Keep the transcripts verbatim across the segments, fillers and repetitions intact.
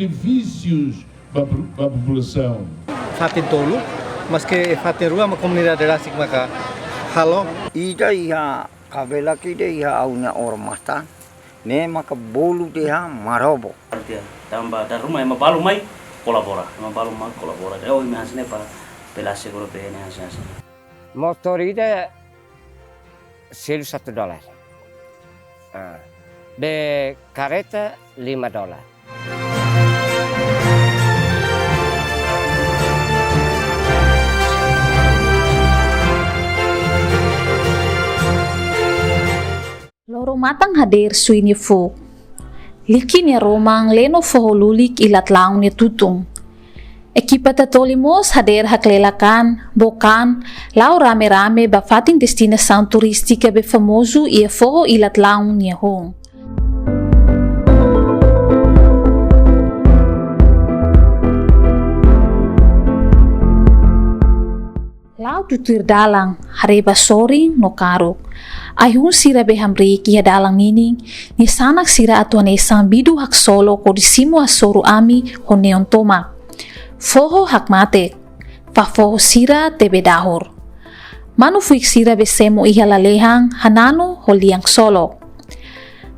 Benefísius ba, ba populasaun. Fatin tolu, maske fatin rua mak komunidade rasik maka halo. Ida iha Kavelak ida iha ha'u-nia ormas tan, ne'e maka bolu dehan Marobo. Artia, tanba dala ruma ema balu mai kolabora, ema balu mai kolabora. Entaun imi hanesan ne'e para bele asegura bee ne'e hanesan-hanesan. Motór ida selu satu dolar. Ah. Bee kareta lima dolar. Loro-matan hadeer sui nia fuuk. Liki nia roman leno foho lulik ilat-laun nia tutun. Ekipa Tatoli mós hadeer haklelak an, book an, la'o rame-rame ba fatin destinasaun turístika be famozu iha foho ilat-laun nia hun. La'o tutuir dalan, haree ba sorin no karuk. Ai-hun sira be hamriik iha dalan ninin, nia sanak sira atu hanesan bidu haksolok hodi simu hasoru ami ho neon tomak. Foho hakmatek, fa'an foho sira tebe dahur. Manu-fuik sira be semo iha lalehan, hananu ho lian ksolok.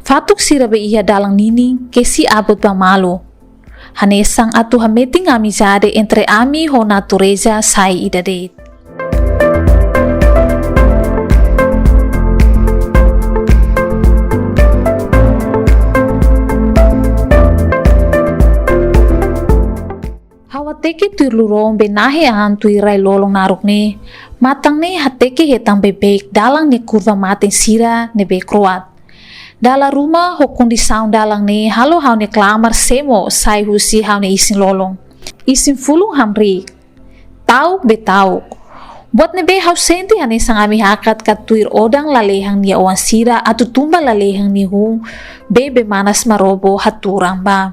Fatuk sira be iha dalan ninin, kesi abut ba malu. Hanesan atu hametin amizade entre ami ho natureza sai ida de'it. Ha'u hateke tuir lurón be nahe an tuir rai-lolon naruk ne'e, matan ne'e hateke hetan beibeik dalan nia kurva-maten sira ne'ebé kro'at. Dala ruma ho kondisaun dalan ne'e halo ha'u-nia klamar semo sai husi ha'u-nia isin-lolon. Isin-fulun hamriik. Ta'uk be ta'uk. Buat ne'ebé ha'u sente hanesan ami hakat ka tuir odan lalehan nia oan sira atu tun ba lalehan nia hun be bee manas Marobo hatuur an ba.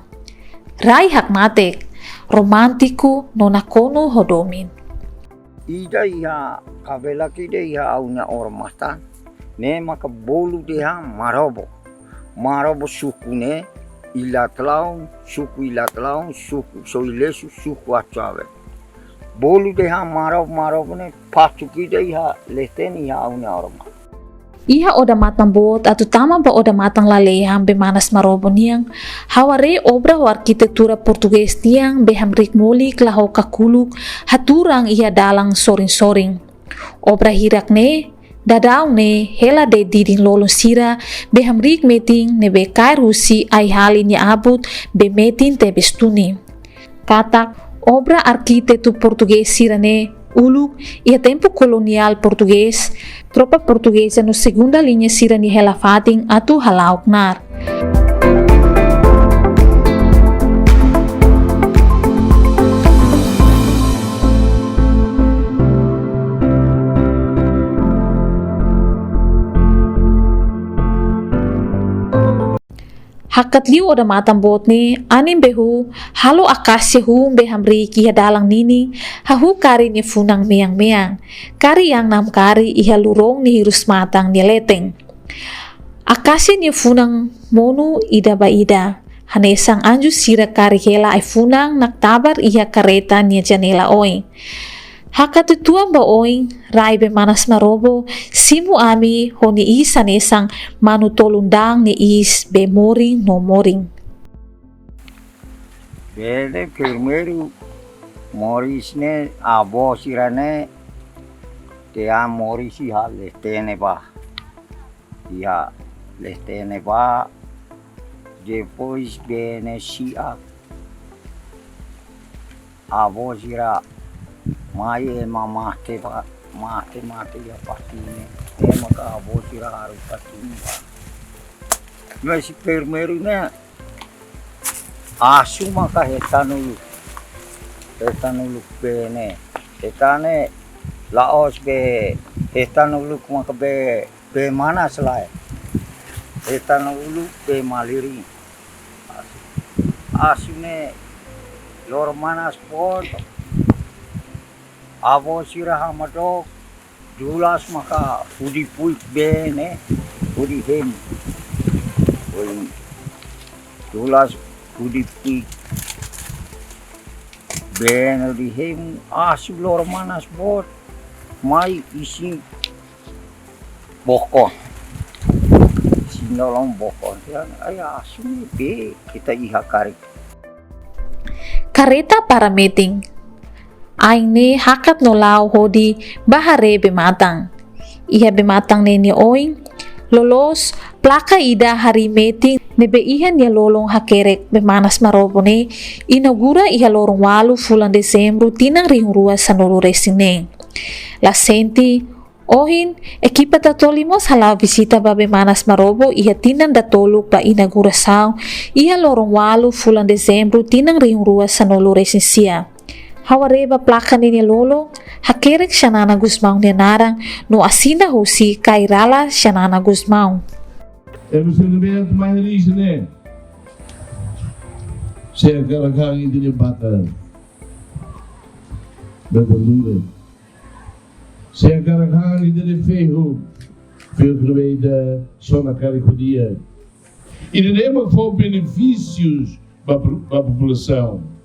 Rai hakmatek, romántiku no nakonu ho domin. Ida iha Kavelak ida iha ha'u-nia ormas tan, ne'e maka bolu dehan Marobo. Marobo suku ne'e ilat-laun, suku ilat-laun, suku Soilesu, suku Atsuave. Bolu dehan Marobo, Marobo ne'e fatuk ida iha leten iha ha'u-nia ormas. Iha odamatan boot atu tama ba odamatan lalehan bee manas Marobo nian, ha'u haree obra ho arkitetura portugés nian be hamriik molik la ho kakuluk hatuur an iha dalan sorin-sorin. Obra hirak ne'e, daudaun ne'e hela de'it didin-lolon sira be hamriik metin ne'ebé kaer husi ai-hali nia abut be metin tebes duni. Katak, obra arkitetu portugés sira-ne'e uluk iha tempu koloniál portugés, tropa portugeza no segunda liña sira-nia hela fatin atu hala'o knaar. Hakat liu odamatan boot ne'e, anin behu, halo akásia hun be hamriik iha dalan ninin, hahú kari nia funan mean-mean. Kari yang namkari iha lurón nia hirus-matan nia leten. Akásia nia funan monu ida ba ida. Hanesan anju sira kari hela ai-funan naktabar iha kareta nia janela oin. Hakat uitoan ba oin, rai bee manas Marobo simu ami ho nia iis hanesan manu-tolun daan nia iis be morin no morin. Bee ne'e primeiru moris ne'e avó sira-ne'e, te a moris iha leten ne'ebá. Iha leten ne'ebá, depois bee ne'e si'ak. Avó sira mai ema mate ba, mate, mate iha fatin ne'e. Ema ka avó sira haruka tun ba. Mas primeiru ne'e, asu maka hetan uluk. Hetan uluk bee ne'e. Hetan ne'e la'ós bee hetan uluk maka bee, bee manas lae. Hetan uluk bee malirin. Asu. Asu ne'e loro manas boot. Avó sira hamadook, dulas maka hudi puik bee ne'e, hudi hemu. Oi, dulas hudi puik Bene di hem asu loro manas boot. Mai isin boko. Isin lolon boko. Ya, ai asu ne'e be ita iha karik. Kareta para metin. Ain ne'e hakat no la'o hodi bá haree bee-matan. Iha bee-matan ne'e nia oin, loloos plaka ida harii metin ne'ebé iha nia lolon hakerek bee manas Marobo ne'e inaugura iha loron ualu fulan Dezembru tinan rihun rua sanulu resin neen. La sente ohin, ekipa Tatoli mós hala'o vizita ba bee manas Marobo iha tinan datoluk ba inaugurasaun iha loron ualu fulan Dezembru tinan rihun rua sanulu resin sia. Ha'u haree ba plaka ne'e nia lolon, hakerek Xanana Gusmão nia naran, no asina husi Kairala Xanana Gusmão. Ema sira ne'ebé atu mai haree sira-ne'e. Sei hakarak han ita-nia bata. Bata lura. Sei hakarak han ita-nia ferru. Ferru ne'ebé ita sona karik ho di'ak. Ida-ne'e mak fó benefísius ba, ba populasaun.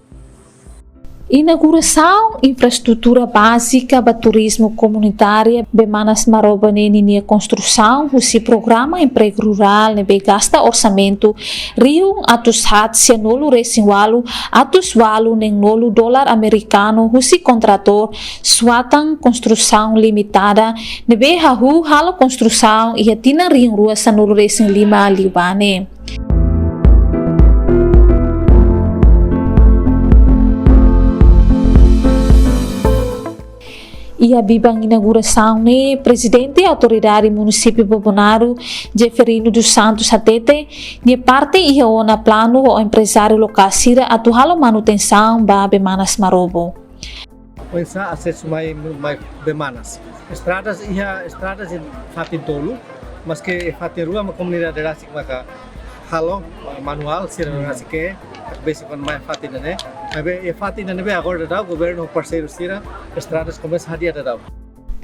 Inaugurasaun infraestrutura bázika ba turizmu komunitária bee manas Marobo ne'e ninia konstrusaun husi programa empregu rurál ne'ebé gasta orsamentu rihun atus haat sianulu resin ualu atus ualu neen nolu dolar amerikanu husi kontratór Suatan Konstrusaun Limitada ne'ebé hahú halo konstrusaun iha tinan rihun rua sanulu resin lima liubá ne'e. Iha biban inaugurasaun ne'e, Prezidente Autoridade Munisípiu Bobonaro, Jeferino dos Santos hatete, nia parte iha ona planu ho emprezáriu lokál sira atu halo manutensaun ba bee manas Marobo. Oinsá asesu mai, mai bee manas. Estradas iha, estradas iha fatin tolu, maske fatin rua mak komunidade rasik maka halo, manuál sira rasik ke, besik mai fatin ne'e. Maibé iha fatin ne'ebé agora daudaun governu ho parseiru sira, estradas komesa hadi'a daudaun.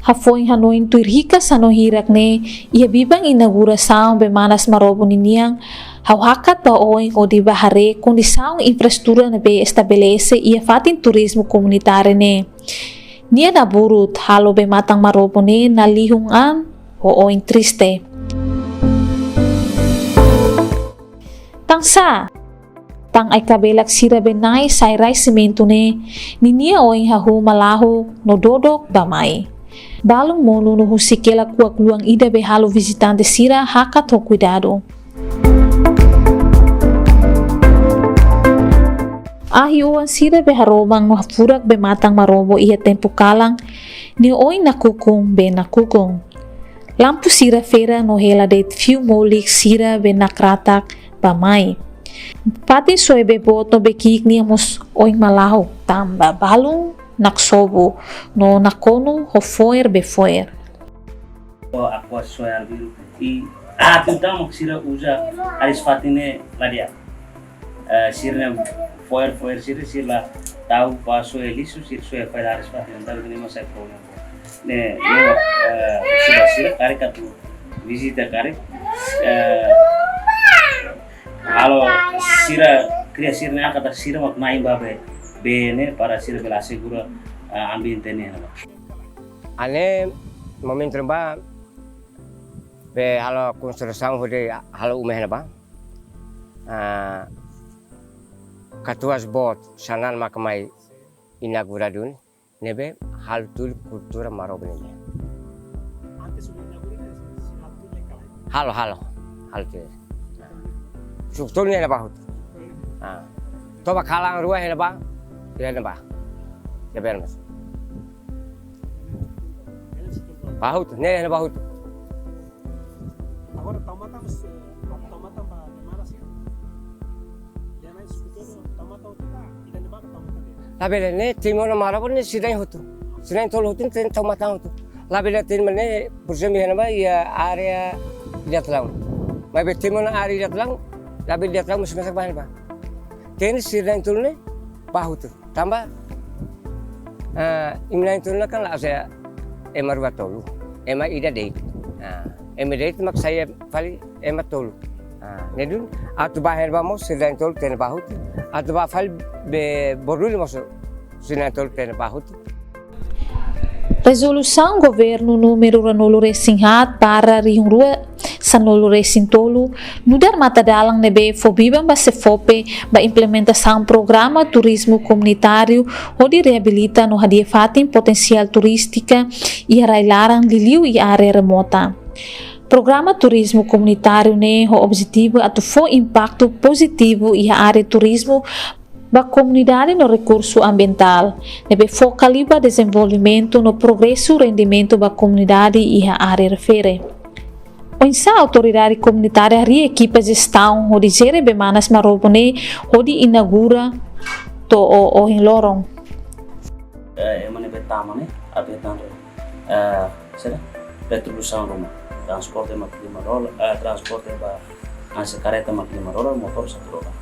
Hafoin hanoin tuir hikas hanoin hirak ne'e, iha biban inaugurasaun bee manas Marobo ninian, ha'u hakat ba oin hodi bá haree kondisaun infraestrutura ne'ebé estabelese iha fatin turizmu komunitáriu ne'e. Nia naburut halo bee matan Marobo ne'e nalihun an ho oin triste. Tansá? Tan ai-kabelak sira be Na'i sai rai simentu ne'e, ninia oin hahú malaho no dodok bá-mai. Balun monu no husik hela kuak luan ida be halo vizitante sira hakat ho kuidadu. Ahi-oan sira be haroman no hafurak bee matan Marobo iha tempu kalan, nia oin nakukun be nakukun. Lampu sira fera no hela de'it fiu molik sira be nakratak bá-mai. Fatin soe be boot no be ki'ik nian mós oin malaho tanba balun naksobu no nakonu ho fo'er be fo'er. Aqua soe arbiru i atu tama sira uza hariis fatin ne'e la di'ak. Eh, sira-nia fo'er, fo'er sira, sira la tau ba soe lixu, sira soe fa'an hariis fatin, entaun ne'e mak sai problema. Ne'e, ne'e, eh, sira, sira karik atu vizita karik, eh, halo sira kria sira-nia katak sira mak na'in ba bee, bee ne'e para sira bele asegura, eh, ambiente ne'e, no. Ne'e momentu ne'ebá, be halo konstrusaun hodi halo uma iha ne'ebá. Ah, katuas boot Xanana maka mai inaugura duni, ne'ebé halo tuir kultura Marobo nian. Halo, halo, halo tuir. Struktur ne'e iha ne'ebá hotu. Ah. Toba kalan rua iha ne'ebá, iha ne'ebá. Iha bee manas. Bá hotu, ne'e iha ne'ebá hotu. Agora, tau matan, eh, tau matan ba mana sih? Iha ne'e eskutu, tau matan hotu ka? Ida-ne'ebá tau matan de'it. Labele ne'e, temi ona Marobo ne'e sira-na'in hotu. Sira-na'in tolu hotu, ne'e tau matan hotu. Labele temi ne'e, por ezemplu, iha ne'ebá, iha área Ilhatlan. Maibé temi ona área Ilhatlan, labele Ilhatlan mós mesak ba iha ne'ebá. Temi sira-na'in tolu ne'e, bá hotu. Tanba, eh, imi na'in tolu ne'e kan la'ós ema rua tolu. Ema ida de'it. Ah, ema de'it mak sai fali ema tolu. Ah, ne'e duni, atu bá iha ne'ebá mós, sira-na'in tolu temi bá hotu. Atu bá fali be Boruli mós, Sina tolu tene bahutu. Rezolusaun Governu númeru ruanulu resin haat barra rihun rua sanulu resin tolu nu'udar matadalan ne'ebé fó biban ba SEFOPE ba implementasaun programa turizmu komunitáriu hodi reabilita no hadi'a fatin potensiál turístika iha rai-laran liuliu iha área remota. Programa turizmu komunitáriu ne'e ho objetivu atu fó impaktu pozitivu iha área turizmu ba komunidade no rekursu ambientál, ne'ebé foka liu ba dezenvolvimentu no progresu rendimentu ba komunidade iha área refere. Oinsá autoridade komunitária harii ekipa jestaun hodi jere bee manas Marobo ne'e hodi inaugura to'o ohin loron. Eh, ema ne'ebé tama ne'e, atu hetan, eh, sira, retribuisaun ruma. Transporte mak lima dolar, eh, transporte ba hanesan kareta mak lima dolar, motór satu dolar.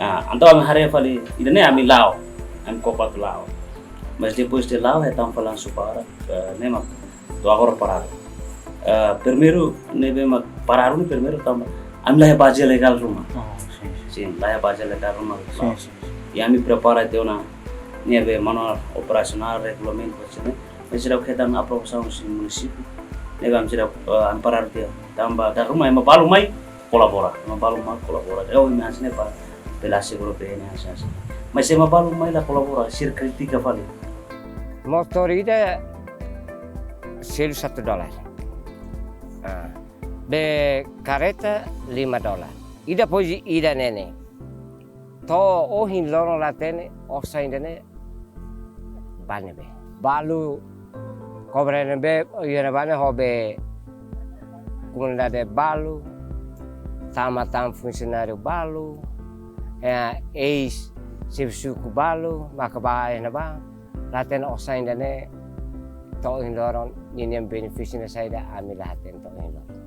Ah, entaun ami haree fali, ida-ne'e ami la'o, ami kopa atu la'o. Mas depois de la'o, hetan fali langsung para, eh, ne'e mak to'o agora paradu. Eh, primeiru, ne'ebé mak paradu ne'e primeiru tanba ami la iha baze legál ruma. Oh, sin, sin. Sin, la iha baze legál ruma. Sin, sin. I ami prepara tiha ona ne'ebé manuál operasionál, regulamentu, sin, ne'e. Mas seidauk hetan aprovasaun husi munisípiu. Ne'ebé ami seidauk, eh, ami paradu tiha. Tanba dala ruma ema balu mai kolabora, ema balu mai kolabora. Dala ruma ami hanesan ne'e para bele asegura bee ne'e hanesan. Mas ema balu mai la kolabora, sira kritika fali. Motór ida selu satu dolar. Ah. Bee kareta lima dolar. I depois ida-ne'e ne'e. To'o ohin loron la hatene osan ida-ne'e ba ne'ebé. Balu kobra ne'ebé, iha ne'ebá ne'e ho bee komunidade balu, tama tan funsionáriu balu, eh, eis xefe suku balu, maka ba iha ne'ebá, la hatene osan ida-ne'e to'o ohin loron, ninia benefísiu ne'e saida, ami la hatene to'o ohin loron.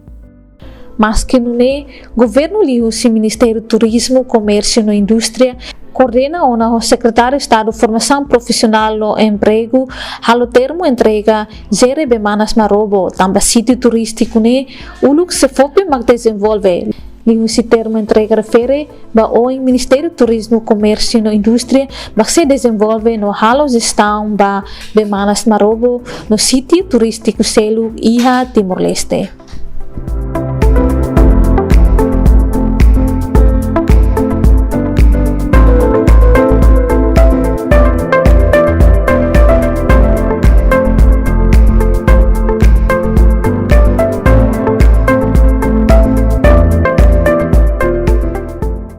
Maske nune'e, Governu liuhusi Ministériu Turizmu, Komérsiu no Indústria koordena ona ho Sekretáriu Estadu Formasaun Profisionál no Empregu halo termu entrega jere bee manas Marobo, tanba sítiu turístiku ne'e uluk SEFOPE mak dezenvolve. Liuhusi termu entrega refere ba oin, Ministériu Turizmu, Komérsiu no Indústria mak sei dezenvolve no halo jestaun ba bee manas Marobo no sítiu turístiku seluk iha Timor-Leste.